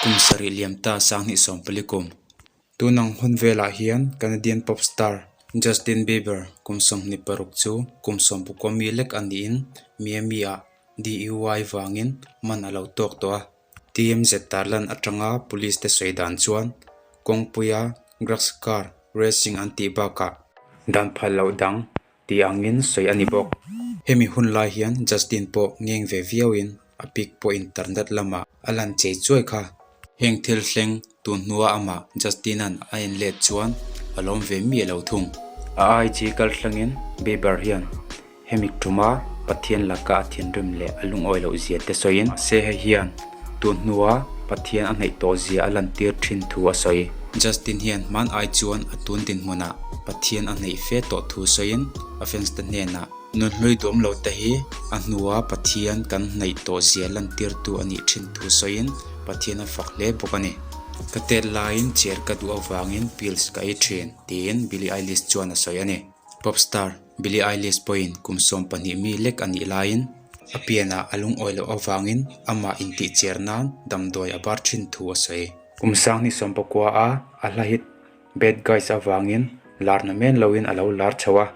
Kum sarih liam ta 2014 kum. Tunang hun velah hian Canadian pop star Justin Bieber kum 26 chu kum 19 mi lek a niin Miami-ah DUI vangin man a lo tawk tawh a. TMZ tarlan atanga police te sawi dan chuan kawngpuia drugs car racing an tih bakah dan phal loh dang tih angin sawi a ni bawk. Hemi hun lai hian Justin pawh ngeng ve viauin a pic pawh internet lamah a lan chei chuai kha. Heng thil thleng tun hnua amah Justin-a'n a en let chuan a lawm ve miah lo thung. A IG kal thlengin Bieber hian Hemi tuma Pathian laka a thinrim leh a lungawi loh zia te sawiin, mahse hei hian tun hnua Pathian a hnaih tawh zia a lantir thin thu a sawi. Justin hian hman ai chuan a tun dinhmunah Pathian a hnaih fe tawh thu sawiin a fans te hnenah, Nunhlui duam loh te hi a hnua Pathian kan hnaih tawh zia lantirtu a nih thin thu sawiin Pathian a fak hle bawk a ni. Ka tet laiin chair ka duh avangin pills ka ei thin, tiin Billie Eilish chuan a sawi a ni. Pop star Billie Eilish pawhin kum 12 mi lek a nih laiin a pianah a lungawi loh avangin amah intihcher nan damdawi a bar thin thu a sawi. Kum 2019 a a hla hit Bad Guys avangin larna men loin a lo lar chho a.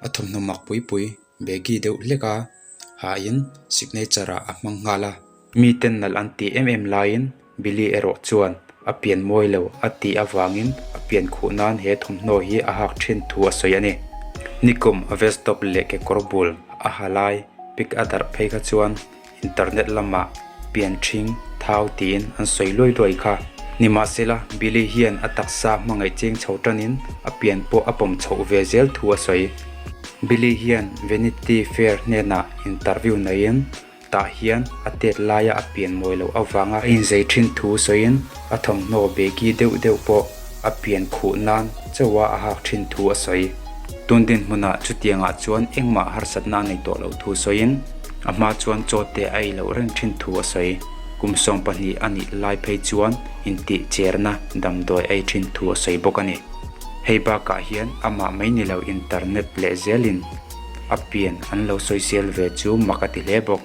A thawmhnaw mak pui pui baggy deuh hlek a hain signature ah a hmang nghal a. Miten nalh an tih em em laiin Billy erawh chuan a pian mawi lo a tih avangin a pian khuh nan he thawmhnaw hi a hak thin thu a sawi a ni. Nikum a vest top leh kekawr bul a ha lai pic a darh phei kha chuan internet lamah pian thing thau tiin an sawi luai luai kha. Nimahsela Billy hian a taksa hmangaih cheng chho tanin a pian pawh a pawm chhoh ve zel thu a sawi. Billy hian Vanity Fair hnenah interview neiin Tah hian a tet laia a pian mawi loh avanga a inzei thin thu sawiin a thawmhnaw begi deuh deuh pawh a pian khuh nan chauha a hak thin thu a sawi. Tun dinhmunah chutiangah chuan engmah harsatna a nei tawh loh thu sawiin a hma chuan chaw te a ei loh reng thin thu a sawi. Kum 12 a nih lai phei chuan intih cherna damdawi a ei thin thu a sawi bawk a ni. Hei bakah hian amah mai ni lo internet leh zelin a pian an lo sawisel ve chu mak a ti hle bawk.